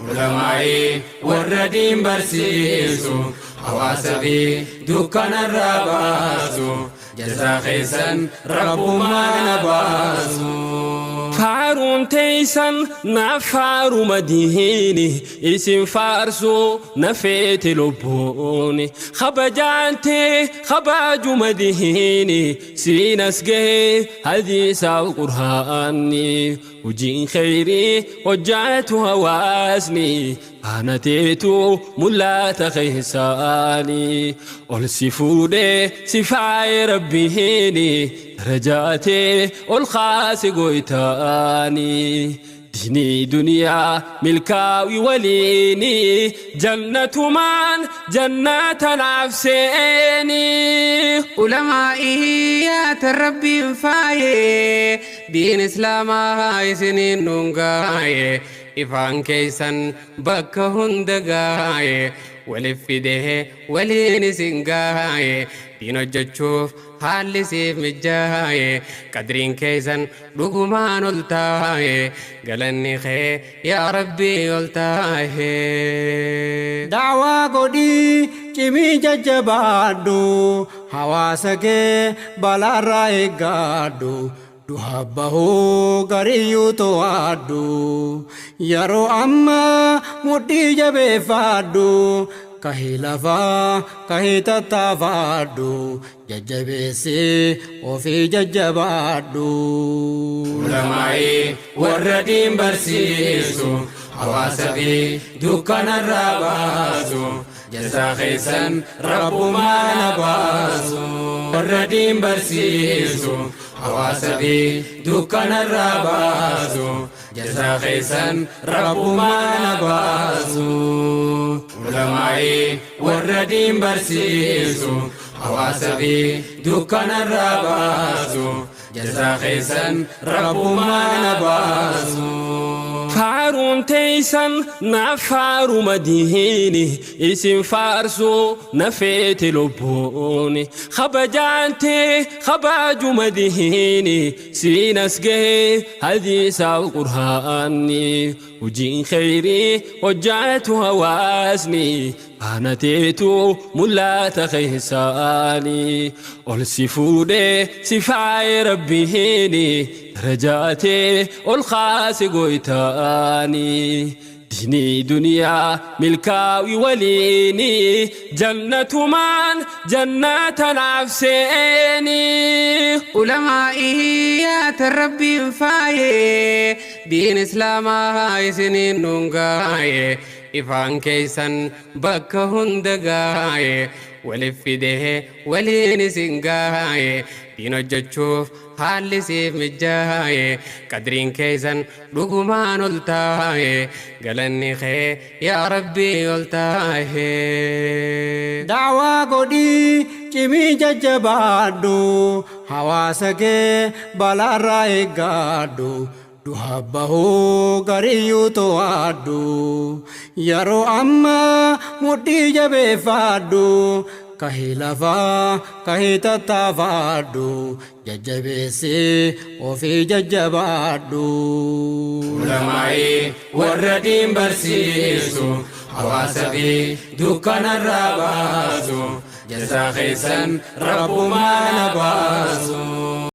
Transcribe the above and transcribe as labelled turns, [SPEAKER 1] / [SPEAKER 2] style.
[SPEAKER 1] Ulamaa'ii warra diin barsiisu, hawaasa fi dukkanarraa baasu, jazaa keessan Rabbumaan haa baasu.
[SPEAKER 2] Faaruun teeysan naaf faaruma diini, isin faarsuu na feeti lubbuuni. Kabajaan tee kabajuma diini, siin as gahe hadiisaaf qur'aanni. Hojiin kheyrii hojjaatu hawaasni, faana teetu mul'ata keessaani. Ol si fuudhee si faaye Rabbiini, darajaa tee ol kaase goytaani. Diinii duniyaa milkaawi waliini, jannatumaan jannata naaf seeni.
[SPEAKER 3] Ulamaa'ii yaa tan Rabbiin faaye, Diin islaamaa isiniin nuun gaaye, ifaan keeysan bakka hunda gaaye, walif fidee waliin isin gaaye, diin hojjachuuf haalli siif mijjaaye, qadriin keeysan dhugumaan ol taaye, galanni kee yaa Rabbii ol taahe.
[SPEAKER 4] Da'waa godhii cimii jajjabaadhu, hawaasa kee balaarraa eeggadhu, duha bahuu gariyyuu to'adhu, yeroo ammaa mudhii jabeeffadhu, kahii lafaa kahii tattaafadhu, jajjabeessi ofii jajjabaadhu.
[SPEAKER 1] Ulamaa'ii warra diin barsiisu, hawaasa fi dukkanarraa baasu, jazaa keessan Rabbumaan haa baasu. Warra diin barsiisu, hawaasa fi dukkanarraa baasu, jazaa keessan Rabbumaan haa baasu. Ulamaa'ii warra diin barsiisu, hawaasa fi dukkanarraa baasu, jazaa keessan Rabbumaan haa baasu.
[SPEAKER 2] Faaruun teeysan naaf faaruma diini, isin faarsuu na feeti lubbuuni. Kabajaan tee kabajuma diini, siin as gahe hadiisaaf qur'aanni. Hojiin kheyrii hojjaatu hawaasni, faana teetu mul'ata keessaani. Ol si fuudhee si faaye Rabbiini, darajaa tee ol kaase goytaani. Diinii duniyaa milkaawi waliini, jannatumaan jannata naaf seeni.
[SPEAKER 3] Ulamaa'ii yaa tan Rabbiin faaye, diin islaamaa isiniin nuun gaaye, ifaan keeysan bakka hunda gaaye, walif fidee waliin isin gaaye, diin hojjachuuf haalli siif mijjaaye, qadriin keeysan dhugumaan ol taahe, galanni kee yaa Rabbii ol taahe.
[SPEAKER 4] Da'waa godhii cimii jajjabaadhu, hawaasa kee balaarraa eeggadhu, duha bahuu gariyyuu to'adhu, yeroo ammaa mudhii jabeeffadhu, kahii lafaa kahii tattaafadhu, jajjabeessi ofii jajjabaadhu.
[SPEAKER 1] Ulamaa'ii warra diin barsiisu, hawaasa fi dukkanarraa baasu, jazaa keessan Rabbumaan haa baasu.